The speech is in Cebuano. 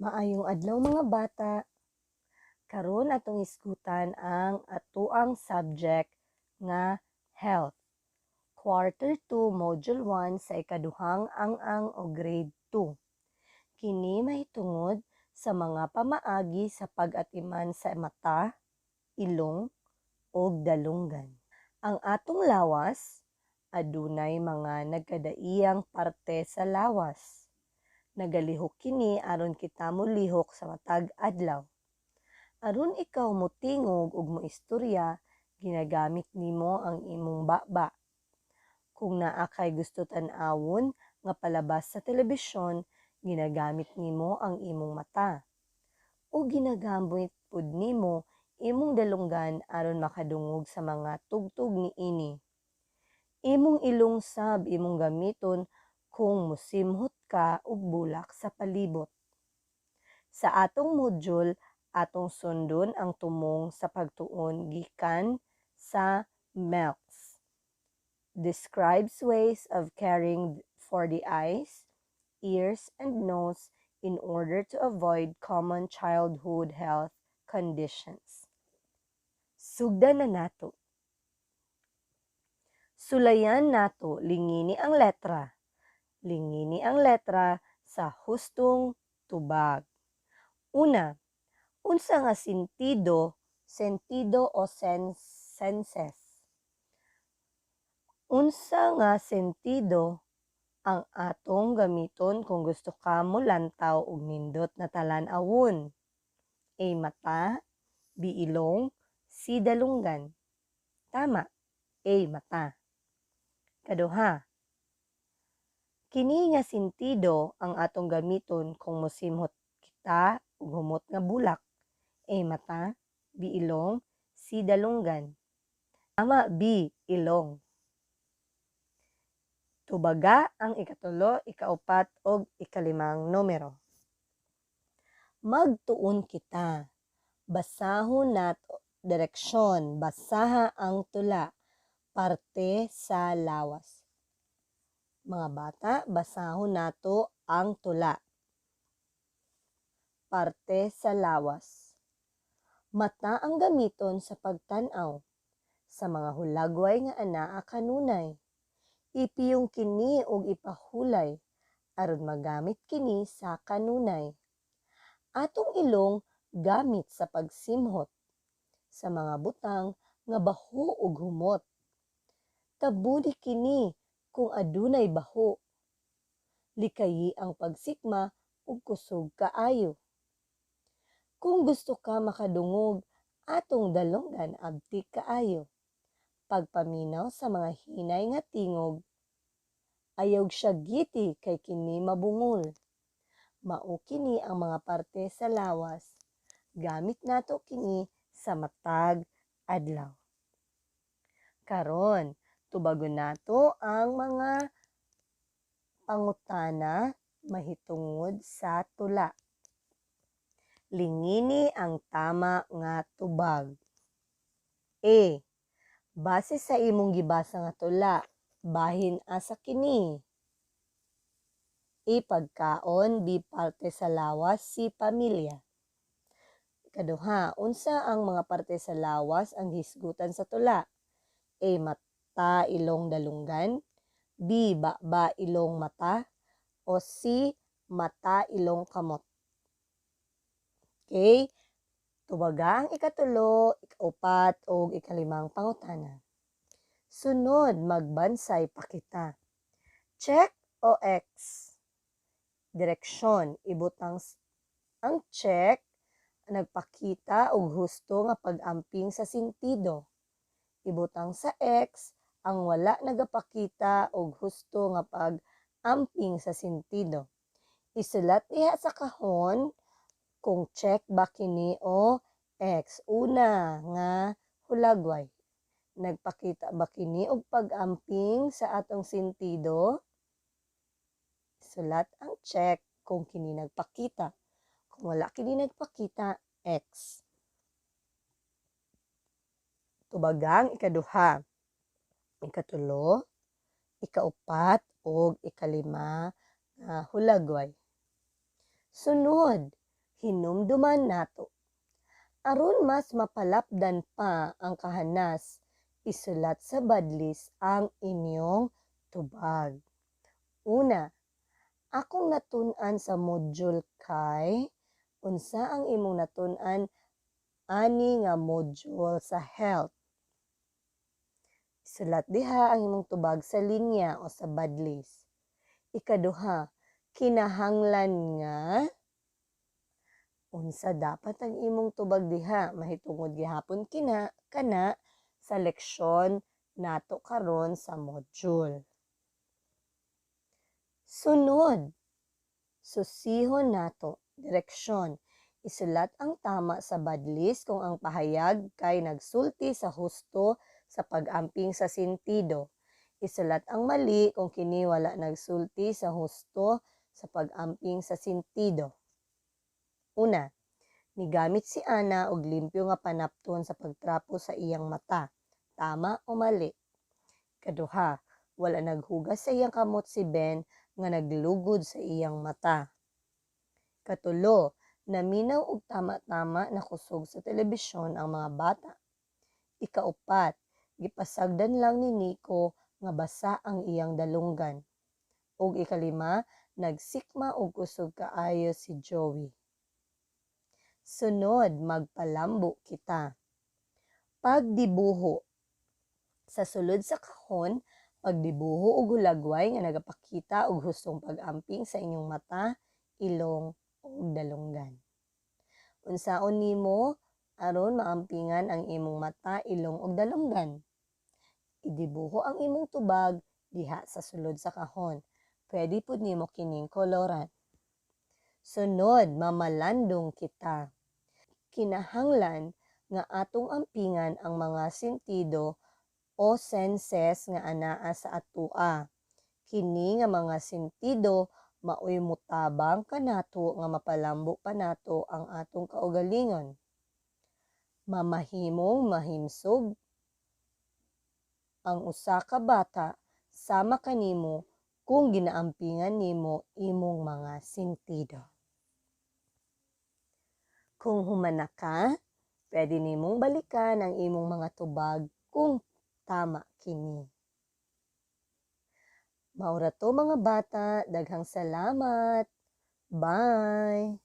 Maayong adlaw, mga bata. Karon atong hisgutan ang atoang subject nga Health. Quarter 2, Module 1 sa ikaduhang ang-ang o Grade 2. Kini mahitungod sa mga pamaagi sa pag-atiman sa mata, ilong, ug dalunggan. Ang atong lawas adunay mga nagkadaiyang parte sa lawas. Nagalihok kini aron kita molihok sa matag adlaw. Aron ikaw motingog ug moistorya, ginagamit nimo ang imong baba. Kung naa kay gusto tan-awon nga palabas sa telebisyon, ginagamit nimo ang imong mata. Ug ginagamit pud nimo imong dalunggan aron makadungog sa mga tugtog niini. Imong ilong sab imong gamiton kung mosimhot ka og bulak sa palibot. Sa atong module, atong sundon ang tumong sa pagtuon gikan sa MELCs. Describes ways of caring for the eyes, ears, and nose in order to avoid common childhood health conditions. Sugdan na nato. Sulayan nato, lingini ang letra. Lingini ang letra sa hustong tubag. Una, unsa nga sentido, sentido o senses? Unsa nga sentido ang atong gamiton kung gusto ka molantaw og nindot na talan-awon? A. Mata, B. Ilong, C. Dalunggan. Tama, A. Mata. Kaduha, kini nga sentido ang atong gamiton kung mosimhot kita og humot nga bulak? A. Mata, B. Ilong, C. Dalunggan. Tama, B. Ilong. Tubaga ang ikatulo, ikaupat ug ikalimang numero. Magtuon kita. Basahon nato. Direksyon, basaha ang tula. Parte sa lawas. Mga bata, basahon nato ang tula. Parte sa lawas. Mata ang gamiton sa pagtan-aw sa mga hulagway nga anaa kanunay. Ipiyong kini og ipahulay aron magamit kini sa kanunay. Atong ilong gamit sa pagsimhot sa mga butang nga baho ug humot. Tabudi kini kung adunay baho. Likayi ang pagsikma ug kusog kaayo. Kung gusto ka makadungog, atong dalunggan abtik kaayo. Pagpaminaw sa mga hinay nga tingog, ayaw syagiti kay kini mabungol. Mao kini ang mga parte sa lawas. Gamit nato kini sa matag adlaw. Karon, tubagon nato ang mga pangutana mahitungod sa tula. Lingini ang tama nga tubag. A. Base sa imong gibasa nga tula, bahin asa kini? A. Pagkaon, B. Parte sa lawas, C. Pamilya. Ikaduha, unsa ang mga parte sa lawas ang gihisgutan sa tula? A. Mata, ilong, dalunggan. B. Baba, ilong, mata. O C. Mata, ilong, kamot. Okay? Tubaga ang ikatulo, ikaupat, o ikalimang pangutana. Sunod, magbansay pa kita. Check o X? Direksyon, ibutang ang check nagpakita og husto nga pag-amping sa sentido. Ibutang sa X ang wala nagapakita og husto nga pag-amping sa sentido. Isulat diha sa kahon kung check ba kini o X. Una nga hulagway. Nagpakita ba kini og pag-amping sa atong sentido? Sulat ang check kung kini nagpakita. Kung wala kini nagpakita, X. Tubagang ikaduha, ikatulo, ikaupat, ug ikalima nga hulagway. Sunod, Hinumduman nato. Aron mas mapalapdan pa ang kahanas, isulat sa badlis ang inyong tubag. Una, akong natun-an sa module kay, unsa ang imong natun-an ani nga module sa health? Isulat diha ang imong tubag sa linya o sa badlis. Ikaduha, kinahanglan nga, unsa dapat ang imong tubag diha mahitungod gihapon kina kana sa leksyon nato karon sa module. Sunod, susihon nato, direksyon. Isulat ang tama sa badlis kung ang pahayag kay nagsulti sa husto sa pag-amping sa sentido. Isulat ang mali kung kini wala nagsulti sa husto sa pag-amping sa sentido. Una, nigamit si Ana og limpyo nga panapton sa pagtrapo sa iyang mata. Tama o mali? Kaduha, wala naghugas sa iyang kamot si Ben nga naglugod sa iyang mata. Katulo, naminaw og tama-tama na kusog sa telebisyon ang mga bata. Ikaupat, gipasagdan lang ni Nico nga basa ang iyang dalunggan. Ug ikalima, nagsikma og kusog kaayo si Joey. Sunod, magpalambo kita. Pagdibuho. Sa sulod sa kahon, pagdibuho og hulagway nga nagapakita og hustong pag-amping sa inyong mata, ilong ug dalunggan. Unsaon nimo aron maampingan ang imong mata, ilong ug dalunggan? Idibuho ang imong tubag diha sa sulod sa kahon. Pwede pud nimo kining koloran. Sunod, mamalandong kita. Kinahanglan nga atong ampingan ang mga sentido o senses nga anaa sa atoa. Kini nga mga sentido maoy motabang kanato nga mapalambo pa nato ang atong kaugalingon. Mamahimong mahimsog ang usa ka bata sama kanimo kung ginaampingan nimo imong mga sentido. Kung humana ka, pwede nimong balikan ang imong mga tubag kung tama kini. Mao ra to, mga bata, daghang salamat. Bye.